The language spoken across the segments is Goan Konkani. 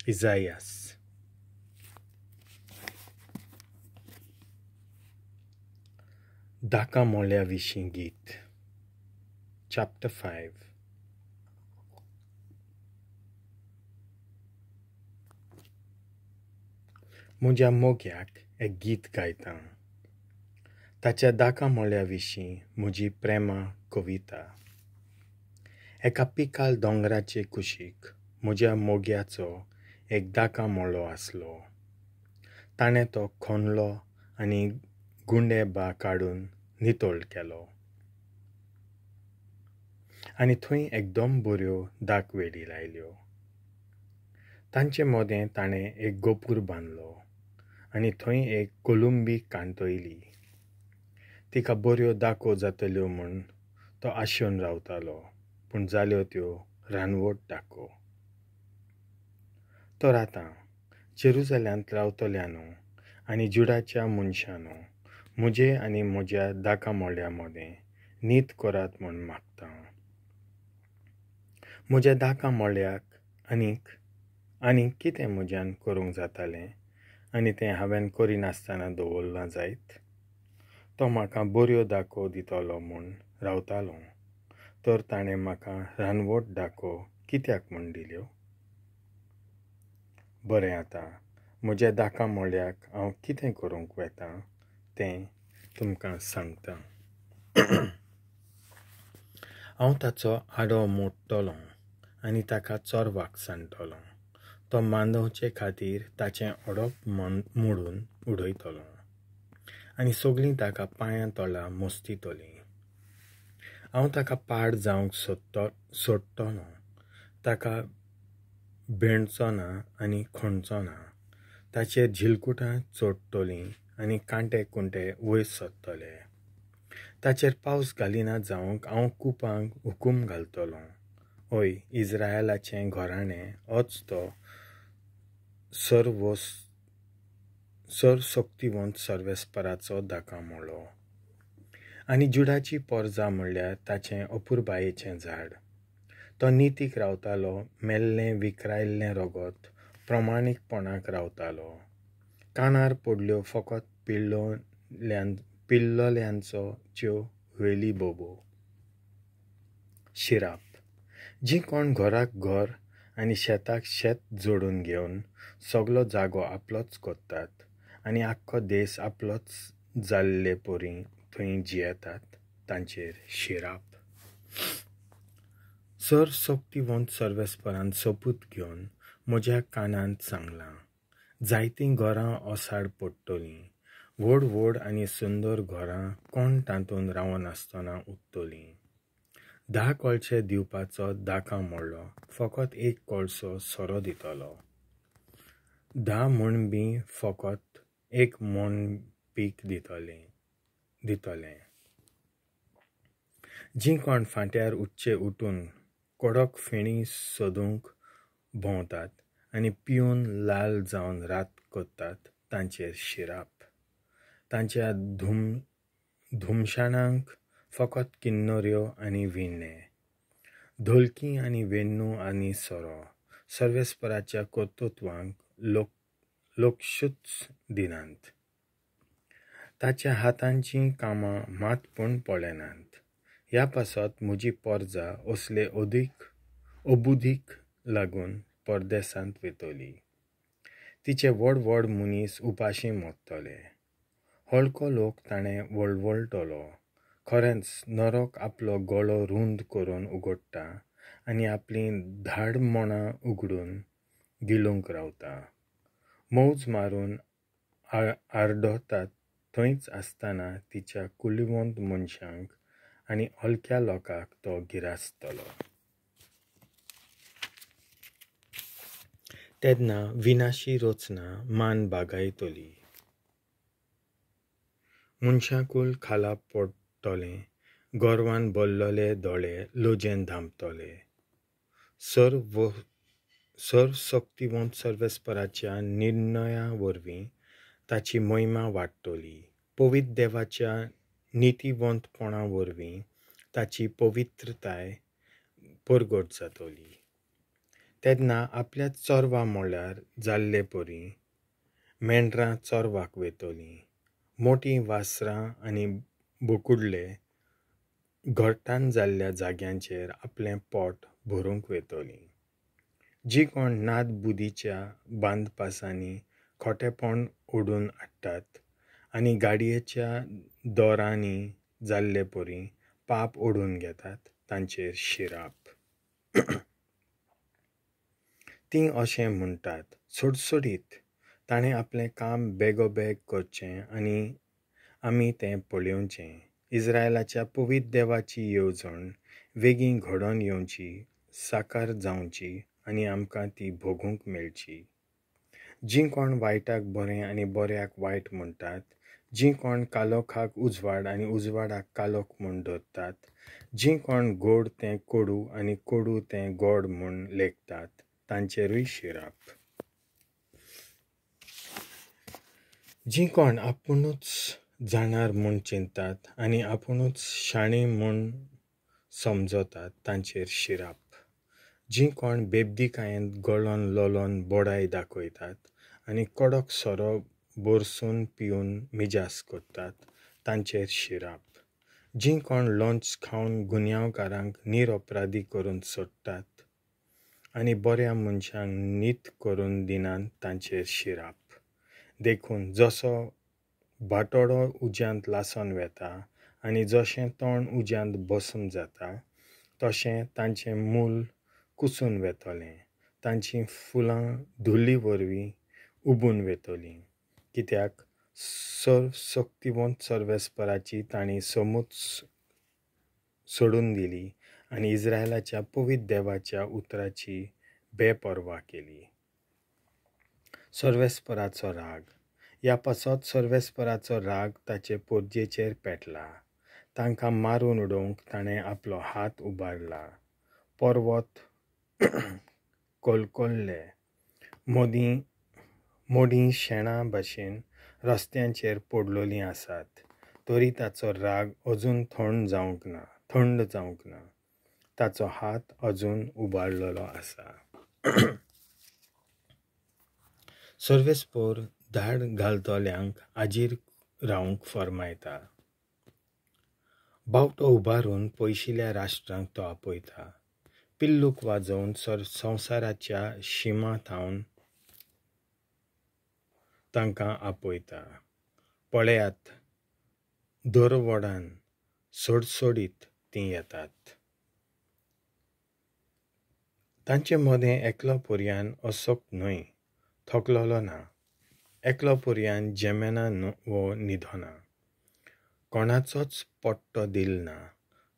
इजायास. दाका मोल्या विशीं गीत. चॅप्टर 5. म्हज्या मोग्याक एक गीत गायतां, ताच्या दाका मोल्या विशीं म्हजी प्रेमा कविता. एका पिकाल दोंगराचे कुशीक म्हज्या मोग्याचो एक दाका मोलो आसलो. ताणें तो खणलो आनी गुंडे बा काडून नितळ केलो आनी थंय एकदम बऱ्यो दाकवेडी लायल्यो. तांचे मदें ताणें एक गोपूर बांदलो आनी थंय एक कोलुंबी कांतयली. तिका बऱ्यो दाको जातल्यो म्हूण तो आशेवन रावतालो, पूण जाल्यो त्यो रानवट दाको. तर आतां जेरुजाल्यांत रावतल्यानो आनी जुडाच्या मनशानो, म्हजे आनी म्हज्या दाका मोल्या मदें नीत करात म्हूण मागता. म्हज्या दाका मोल्याक आनीक आनीक कितें म्हज्यान करूंक जातालें आनी तें हांवें करिनासतना दवरलां जायत? तो म्हाका बऱ्यो दाको दितलो म्हूण रावतालो, तर ताणें म्हाका रानवट दाको कित्याक म्हूण दिल्यो? बरें, आतां म्हज्या दाका मोल्याक हांव कितें करूंक वेता तें तुमकां सांगता. हांव ताचो आडो मोडटलो आनी ताका चोरवाक सांडटलो. तो मांदोवचे खातीर ताचें ओडप मोडून उडयतलो आनी सगळीं ताका पांयां तोला मोस्तितलीं. हांव ताका पाड जावंक सोडटलो, ताका भेणचो ना आनी खणचो ना. ताचेर झिलकुटां चडटलीं आनी कांटे कुंटे वयर सरतले. ताचेर पावस घालिना जावंक हांव कुपांक हुकूम घालतलो. हय, इज्रायलाचें घराणें होच तो सर्वशक्तिवंत सर्वेस्पराचो दाका मोलो आनी जुडाची पोरजा म्हणल्यार ताचें अपुरबायेचें झाड. तो नितीक रावतालो, मेल्लें विकरायल्लें रगत प्रमाणीकपणाक रावतालो. कानार पडल्यो फकत पिल्लोल्यांचो च्यो वेली बोबो. शिराप. जीं कोण घराक घर आनी शेताक शेत जोडून घेवन सगलो जागो आपलोच करतात आनी आख्खो देश आपलोच जाल्ले परी थंय जियेतात, तांचेर शिराप. सर्वशक्तिवंत सर्वेस्परान सोपूत घेवन म्हज्या कानांत सांगलां, जायतीं घरां ओसाड पडटलीं, व्हड व्हड आनी सुंदर घरां कोण तातूंत रावनासतना उरतलीं. 10 कळशे दिवपाचो दाका मोडलो फकत 1 कळसो सोरो दितलो. 10 म्हण बी फकत 1 म्हण पीक दितलें. जीं कोण फांट्यार उठचे उठून कडक फेणी सोदूंक भोंवतात आनी पिवन लाल जावन रात करतात, तांचेर शिराप. तांच्या धुमशाणांक फकत किन्नऱ्यो आनी विणें, धोलकी आनी वेण्णू आनी सोरो. सर्वेस्पराच्या कर्तृत्वांक लक्षूच दिनात, ताच्या हातांचीं कामां मात पूण पळयनात. ह्या पासत म्हजी पोरजा असले अबुदीक लागून परदेसांत वयतली. तिचे व्हड व्हड मनीस उपाशी मरतले. हळको लोक ताणें वळवळटलो. खरेंच नरक आपलो गळो रूंद करून उगडटा आनी आपलीं धाडमणां उगडून गिळूंक रावता. मौज मारून आरडतात थंयच आसतना तिच्या कुलिवंत मनशांक आनी हलक्या लोकांक तो गिरासतलो. तेन्ना विनाशी रचना मान बागायतली. मनशाकूल खाला पडटलें, गर्वान भरलेले दोळे लजेन धांपतले. सर्वशक्तिवंत सर्वेस्पराच्या निर्णया वरवीं ताची महिमा वाडटली. पवित्र देवाच्या नितीवंतपणा वरवीं ताची पवित्रताय परगट जातली. तेन्ना आपल्या चोरवा मोळ्यार जाल्ले परी मेंढरां चोरवाक वेतलीं. मोटीं वासरां आनी बोकुडले घोटान जाल्ल्या जाग्यांचेर आपलें पोट भरूंक वेतलीं. जीं कोण नाद बुदीच्या बांदपासांनी खोटेपण ओडून हाडटात आनी गाडयेच्या दोरांनी जाल्ले परी पाप ओडून घेतात तांचेर शिराप. तीं अशें म्हणटात, सोडसोडीत ताणें आपलें काम बेगोबेग करचें आनी आमी तें पळोवचें. इस्रायलाच्या पवित्र देवाची येवजण वेगीं घडोवन येवची, साकार जावची आनी आमकां ती भोगूंक मेळची. जीं कोण वायटाक बरें आनी बऱ्याक वायट म्हणटात, जीं कोण कालोखाक उजवाड आनी उजवाडाक कालोख म्हूण धरतात, जीं कोण गोड तें कोडू आनी कोडू तें गोड म्हूण लेखतात तांचेरूय शिराप. जीं कोण आपुणूच जाणार म्हूण चिंतात आनी आपुणूच शाणी म्हूण समजतात तांचेर शिराप. जीं कोण बेबदीकायेंत गळोन लोलोन बोडाय दाखयतात आनी कडक सोरो बोरसून पिवन मिजास करतात तांचेर शिराप. जीं कोण लोंच खावन गुन्यांवकारांक निरपराधी करून सोडटात आनी बऱ्या मनशांक नीत करून दिनात तांचेर शिराप. देखून जसो बाटोडो उज्यांत लासून वेता आनी जशें तण उज्यांत बसून जाता तशें तांचें मूल कुसून वेतलें, तांचीं फुलां धुल्ली वरवीं उबून वेतलीं. कित्याक सर्वशक्तिवंत सर्वेस्पराची तांणी समूच सोडून दिली आनी इस्रायलाच्या पवित्र देवाच्या उतराची बेपर्वा केली. सर्वेस्पराचो राग. ह्या पासत सर्वेस्पराचो राग ताचे पोरजेचेर पेटला. तांकां मारून उडोवंक ताणें आपलो हात उबारला. पर्वत कोलकोल्ले, मोदीं मोडीं शेणा भाशेन रस्त्यांचेर पडलोलीं आसात, तरी ताचो राग अजून थंड जावंक ना, ताचो हात अजून उबारलेलो आसा. सर्वेस्पोर धाड घालतल्यांक आजीर रावंक फर्मायता. बावटो उबारून पयशिल्या राष्ट्रांक तो आपयता. पिल्लूक वाजोवन संवसाराच्या शिमा थावन तांकां आपयता. पळयात, दरवडान सोडसोडीत तीं येतात. तांचे मदें एकलो पर्यान असक्त न्हय, थकलोलो ना, एकलो पर्यान जेमेना वो न्हिदना, कोणाचोच पट्टो दिल ना,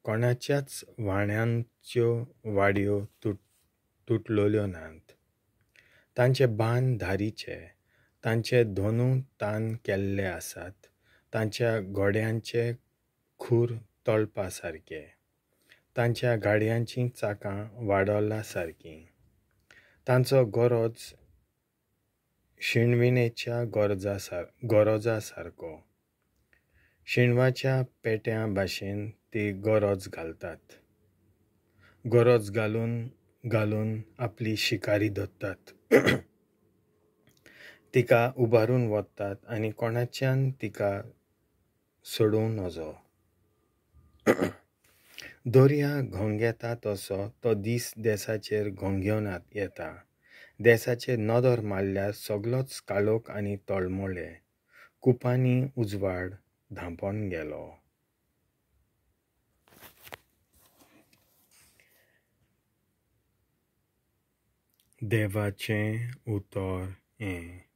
कोणाच्याच वाण्यांच्यो वाडयो तुटलोल्यो नात. तांचे बांद धारीचे, तांचे धोनू तान केल्ले आसात, तांच्या घोड्यांचे खूर तळपा सारके, तांच्या गाडयांचीं चाकां वाडोला सारकीं. तांचो गरज शिणविणेच्या गरजा सारको, शिणवाच्या पेट्यां भाशेन ती गरज घालतात. गरज घालून घालून आपली शिकारी धरतात, तिका उबारून वतात आनी कोणाच्यान तिका सोडूं नजो. दर्या घोंगेता तसो तो दीस देसाचेर घोंगेवन येता. देसाचेर नदर मारल्यार सगलोच काळोख आनी तळमळे, कुपांनी उजवाड धांपोन गेलो. देवाचें उतर हें.